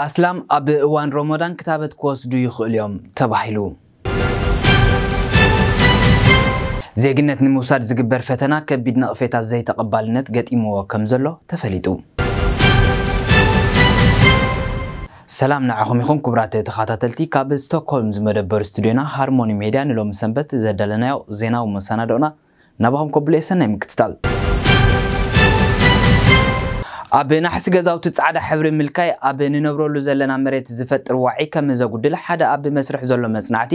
ኣስላም ኣብ እዋን ሮሞዳን ክታበት ክወስዱ ይኽእሉ እዮም ተባሂሉ። ዜግነት ንምውሳድ ዝግበር ፈተና ከቢድ ነቕፌታት ዘይተቐባልነት ገጢምዎ ከም ዘሎ ተፈሊጡ። ሰላም ንዓኹም ይኹን ክቡራት ተኸታተልቲ፣ ካብ ስቶክሆልም ዝመደበር ስቱዲዮና ሃርሞኒ ሜድያ ንሎሚ ሰንበት ዘዳለናዮ ዜናዊ መሰናዶና ናባኹም ከብሎ የሰናይ ምክትታል። ኣብ ናሕሲ ገዛውቲ ጻዕዳ ሕብሪ ምልካይ ኣብ ንነብረሉ ዘለና መሬት ዝፈጥር ዋዒ ከም ዘጉድል ሓደ ኣብ መስርሕ ዘሎ መጽናዕቲ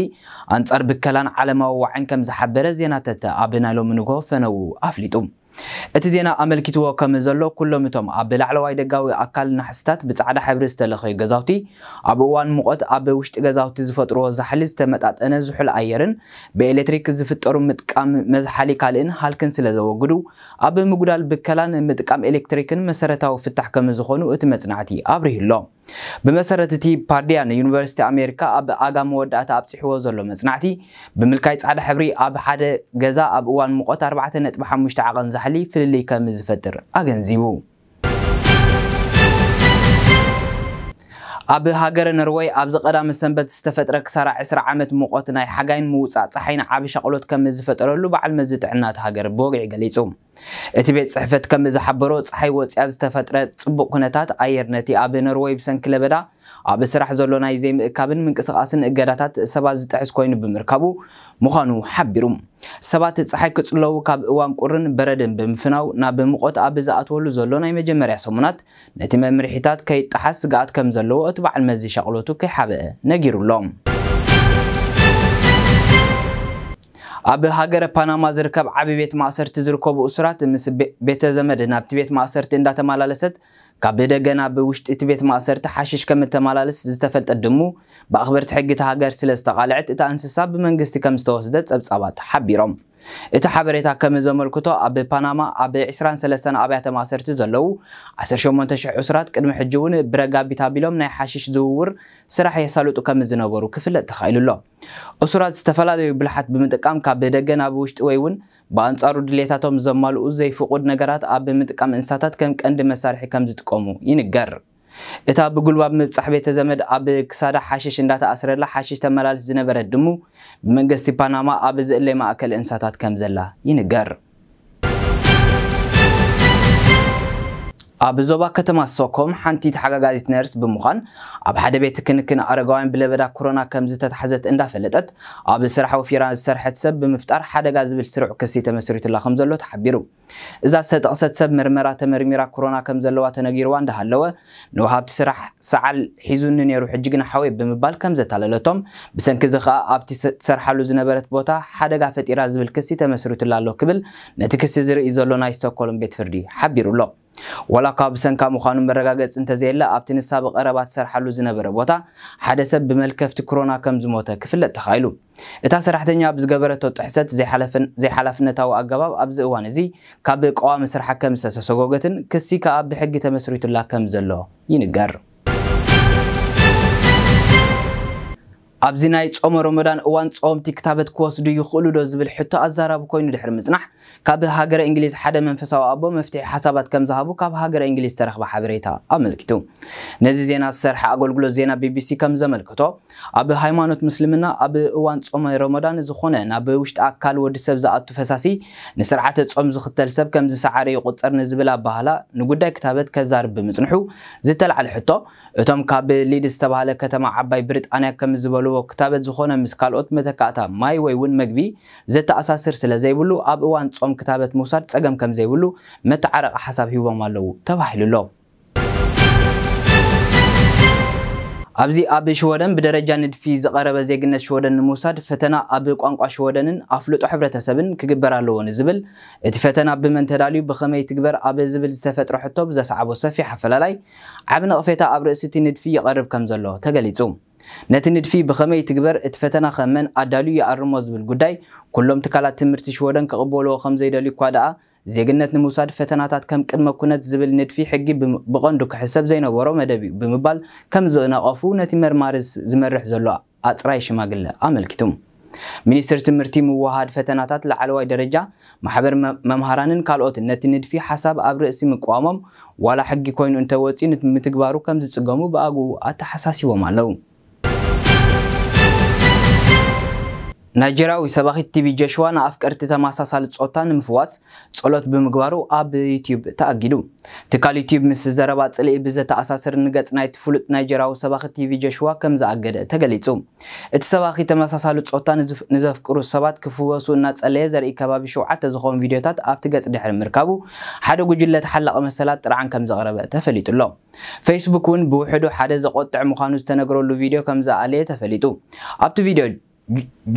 ኣንጻር ብከላን ዓለማዊ ዋዕን ከም ዝሓበረ ዜና ተተ ኣብ ናይ ሎሚ ንግሆ ፈነዉ ኣፍሊጡ። እቲ ዜና ኣመልኪትዎ ከም ዘሎ ኩሎም እቶም ኣብ ላዕለዋይ ደጋዊ ኣካል ናሕስታት ብጻዕዳ ሕብሪ ዝተለኸዩ ገዛውቲ ኣብ እዋን ሙቐት ኣብ ውሽጢ ገዛውቲ ዝፈጥርዎ ዛሕሊ ዝተመጣጠነ ዝሑል ኣየርን ብኤሌክትሪክ ዝፍጠሩ ምጥቃም መዝሓሊ ካልእን ሃልክን ስለ ዘወግዱ ኣብ ምጉዳል ብከላን ምጥቃም ኤሌክትሪክን መሰረታዊ ፍታሕ ከም ዝኾኑ እቲ መጽናዕቲ ኣብሪሁ ኣሎ። ብመሰረት እቲ ፓርዲያን ዩኒቨርሲቲ ኣሜሪካ ኣብ ኣጋ መወዳእታ ኣብፂሕዎ ዘሎ መጽናዕቲ ብምልካይ ጻዕዳ ሕብሪ ኣብ ሓደ ገዛ ኣብ እዋን ሙቐት ኣርባዕተ ነጥቢ ሓሙሽተ ዓቐን ዛሕሊ ፍልልይ ከም ዝፈጥር ኣገንዚቡ። ኣብ ሃገረ ነርወይ ኣብዚ ቀዳመ ሰንበት ዝተፈጥረ ክሳራ ዕስራ ዓመት ሙቐት ናይ ሓጋይን ምውጻእ ጸሓይን ዓቢ ሻቕሎት ከም ዝፈጠረሉ በዓል መዚ ጥዕና እቲ ሃገር ብወግዒ ገሊጹ። እቲ ቤት ጽሕፈት ከም ዝሓበሮ ጸሓይ ወጽያ ዝተፈጥረ ጽቡቕ ኩነታት ኣየር ነቲ ኣብ ነርወይ ብሰንኪ ለበዳ ኣብ ስራሕ ዘሎ ናይ ዘይምእካብን ምንቅስቓስን እገዳታት ሰባት ዝጥሕስ ኮይኑ ብምርካቡ ምዃኑ ሓቢሩ። ሰባት ጸሓይ ክጽለዉ ካብ እዋን ቁርን በረድን ብምፍናው ናብ ሙቐት ኣብ ዝኣትወሉ ዘሎ ናይ መጀመርያ ሰሙናት ነቲ መምርሒታት ከይጠሓስ ስግኣት ከም ዘለዎ እቲ በዓል መዚ ሻቕሎቱ ከይሓበአ ነጊሩ ኣሎ። ኣብ ሃገረ ፓናማ ዝርከብ ዓቢ ቤት ማእሰርቲ ዝርከቡ እሱራት ምስ ቤ-፣ ቤተ ዘመድ ናብቲ ቤት ማእሰርቲ እንዳተመላለሰት ካብ ደገ ናብ ውሽጢ እቲ ቤት ማእሰርቲ ሓሽሽ ከም እተመላልስ ዝተፈልጠት ድሙ ብኣኽበርቲ ሕጊ እታ ሃገር ስለ ዝተቓልዐት እታ እንስሳ ብመንግስቲ ከም ዝተወስደት ጸብጻባት ሓቢሮም። እቲ ሓበሬታ ከም ዘመልክቶ ኣብ ፓናማ ኣብ ዕስራን ሰለስተን ኣብያተ ማእሰርቲ ዘለዉ ዓሰርተ ሸሞንተ ሽሕ እሱራት ቅድሚ ሕጂ እውን ብረጋቢት ኣቢሎም ናይ ሓሽሽ ዝውውር ስራሕ የሳልጡ ከም ዝነበሩ ክፍለጥ ተኻኢሉ ኣሎ። እሱራት ዝተፈላለዩ ብልሓት ብምጥቃም ካብ ደገ ናብ ውሽጢ ወይ እውን ብኣንጻሩ ድሌታቶም ዘማልኡ ዘይፍቑድ ነገራት ኣብ ምጥቃም እንስሳታት ከም ቀንዲ መሳርሒ ከም ዝጥቀሙ ይንገር። እታ ብጉልባብ ምብጻሕ ቤተ ዘመድ ኣብ ክሳዳ ሓሽሽ እንዳተኣስረላ ሓሽሽ ተመላልስ ዝነበረት ድሙ ብመንግስቲ ፓናማ ኣብ ዝእለይ ማእከል እንስሳታት ከም ዘላ ይንገር። ኣብ ዞባ ከተማ ስቶክሆልም ሓንቲ ተሓጋጋዚት ነርስ ብምዃን ኣብ ሓደ ቤት ክንክን ኣረጋውያን ብለበዳ ኮሮና ከም ዝተታሕዘት እንዳፈለጠት ኣብ ስራሕ ወፊራ ዝሰርሐት ሰብ ብምፍጣር ሓደጋ ዝብል ስሩዕ ክሲ ተመስሪቱላ ከም ዘሎ ተሓቢሩ። እዛ ዝተጠቕሰት ሰብ ምርመራ ተመርሚራ ኮሮና ከም ዘለዋ ተነጊርዋ እንዳሃለወ ንወሃብቲ ስራሕ ሰዓል ሒዙኒ ነይሩ ሕጂ ግን ሓወይ ብምባል ከም ዘታለለቶም ብሰንኪ እዚ ከኣ ኣብቲ ስ-፣ ትሰርሓሉ ዝነበረት ቦታ ሓደጋ ፈጢራ ዝብል ክሲ ተመስሪቱላ ኣሎ ክብል ነቲ ክሲ ዝርኢ ዘሎ ናይ ስቶክሆልም ቤት ፍርዲ ሓቢሩ ኣሎ። ዋላ እኳ ብሰንካ ምዃኑ መረጋገጺ እንተዘየለ ኣብቲ ንሳ ብቐረባ ትሰርሓሉ ዝነበረ ቦታ ሓደ ሰብ ብመልከፍቲ ኮሮና ከም ዝሞተ ክፍለጥ ተኻኢሉ። እታ ሰራሕተኛ ኣብ ዝገበረቶ ጥሕሰት ዘይሓለፍን-፣ ዘይሓላፍነታዊ ኣገባብ ኣብዚ እዋን እዚ ካብ ቀዋሚ ስርሓ ከም ዝተሰጎገትን ክሲ ከኣ ብሕጊ ተመስሪቱላ ከም ዘሎ ይንገር። ኣብዚ ናይ ጾመ ሮመዳን እዋን ጸወምቲ ክታበት ክወስዱ ይኽእሉ ዶ ዝብል ሕቶ ኣዛራቢ ኮይኑ ድሕሪ ምጽናሕ ካብ ሃገረ እንግሊዝ ሓደ መንፈሳዊ ኣቦ መፍትሒ ሓሳባት ከም ዝሃቡ ካብ ሃገረ እንግሊዝ ዝተረኽበ ሓበሬታ ኣመልኪቱ። ነዚ ዜና ዝሰርሐ ኣገልግሎት ዜና ቢቢሲ ከም ዘመልክቶ ኣብ ሃይማኖት ምስልምና ኣብ እዋን ጾመ ሮሞዳን ዝኾነ ናብ ውሽጢ ኣካል ወዲ ሰብ ዝኣቱ ፈሳሲ ንስርዓተ ጾም ዝኽተል ሰብ ከም ዝሰዓረ ይቑጸር ንዝብል ኣባህላ ንጉዳይ ክታበት ከዛርብ ብምጽንሑ ዝተላዕለ ሕቶ፣ እቶም ካብ ሊድስ ዝተባህለ ከተማ ዓባይ ብሪጣንያ ከም ዝበልዎ ክታበት ዝኾነ ምስ ካልኦት መተካእታ ማይ ወይ እውን መግቢ ዘተኣሳስር ስለ ዘይብሉ ኣብ እዋን ጾም ክታበት ምውሳድ ጸገም ከም ዘይብሉ መተዓረቒ ሓሳብ ሂቦም ኣለዉ ተባሂሉ ኣሎ። ኣብዚ ኣብ ሽወደን ብደረጃ ንድፊ ዝቐረበ ዜግነት ሽወደን ንምውሳድ ፈተና ኣብ ቋንቋ ሽወደንን ኣፍልጦ ሕብረተሰብን ክግበር ኣለዎ ንዝብል እቲ ፈተና ብመን ተዳልዩ ብኸመይ ትግበር ኣብ ዝብል ዝተፈጥረ ሕቶ ብዘስዓቦ ሰፊሕ ኣፈላላይ ዓቢ ነቕፌታ ኣብ ርእሲ እቲ ንድፊ ይቐርብ ከም ዘሎ ተገሊጹ። ነቲ ንድፊ ብኸመይ ትግበር እቲ ፈተና ከ መን ኣዳልዩ ይኣርሞ ዝብል ጉዳይ ኩሎም ትካላት ትምህርቲ ሽወደን ክቕበልዎ ከም ዘይደልዩ እኳ ደኣ ዜግነት ንምውሳድ ፈተናታት ከም ቅድመ ኩነት ዝብል ንድፊ ሕጊ ብም-፣ ብቐንዱ ክሕሰብ ዘይነበሮ መደብ እዩ ብምባል ከም ዝነቐፉ ነቲ መርማሪ ዝ-፣ ዝመርሕ ዘሎ ኣጽራይ ሽማግለ ኣመልኪቱ። ሚኒስትር ትምህርቲ ምውሃድ ፈተናታት ላዕለዋይ ደረጃ፣ ማሕበር መ- መምሃራንን ካልኦትን ነቲ ንድፊ ሓሳብ ኣብ ርእሲ ምቅዋሞም ዋላ ሕጊ ኮይኑ እንተወፅዩ ንምትግባሩ ከም ዝፅገሙ ብኣግኡ ኣተሓሳሲቦም ኣለዉ። ናይጀርያዊ ሰባኺት ቲቪ ጆሽዋ ንኣፍቀርቲ ተመሳሳሊ ጾታ ንምፍዋስ ጸሎት ብምግባሩ ኣብ ዩትዩብ ተኣጊዱ። ትካል ዩትዩብ ምስ ዘረባ ጽልኢ ብዘተኣሳስር ንገጽ ናይቲ ፍሉጥ ናይጀርያዊ ሰባኺ ቲቪ ጆሽዋ ከም ዝኣገደ ተገሊጹ። እቲ ሰባኺ ተመሳሳሊ ጾታ ንዝፍ- ንዘፍቅሩ ሰባት ክፍወሱ እናጸለየ ዘርኢ ከባቢ ሸውዓተ ዝኾኑ ቪድዮታት ኣብቲ ገጽ ድሕሪ ምርካቡ፣ ሓደ ጉጅለ ተሓላቒ መሰላት ጥርዓን ከም ዘቕረበ ተፈሊጡ ኣሎ። ፌስቡክ እውን ብውሕዱ ሓደ ዘቖጥዕ ምዃኑ ዝተነግረሉ ቪድዮ ከም ዝኣለየ ተፈሊጡ። ኣብቲ ቪድዮ፣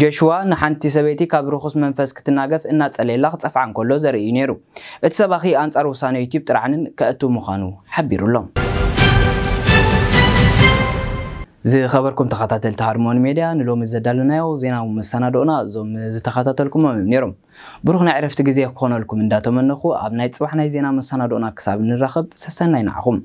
ጆሽዋ ንሓንቲ ሰበይቲ ካብ ርኹስ መንፈስ ክትናገፍ እናጸለየላ ክጸፍዓ እንከሎ ዘርኢ እዩ ነይሩ። እቲ ሰባኺ ኣንጻር ውሳነ ዩትዩብ ጥርዓንን ከእቱ ምዃኑ ሓቢሩ ኣሎ። ዝኸበርኩም ተኸታተልቲ ሃርሞኒ ሜድያ፣ ንሎሚ ዘዳለናዮ ዜናዊ መሰናዶና እዞም ዝተኸታተልኩሞም እዮም ነይሮም። ብሩኽ ናይ ዕረፍቲ ግዜ ክኾነልኩም እንዳተመነኹ፣ ኣብ ናይ ጽባሕ ናይ ዜና መሰናዶና ክሳብ ንራኸብ፣ ሰሰናይ ንዓኹም።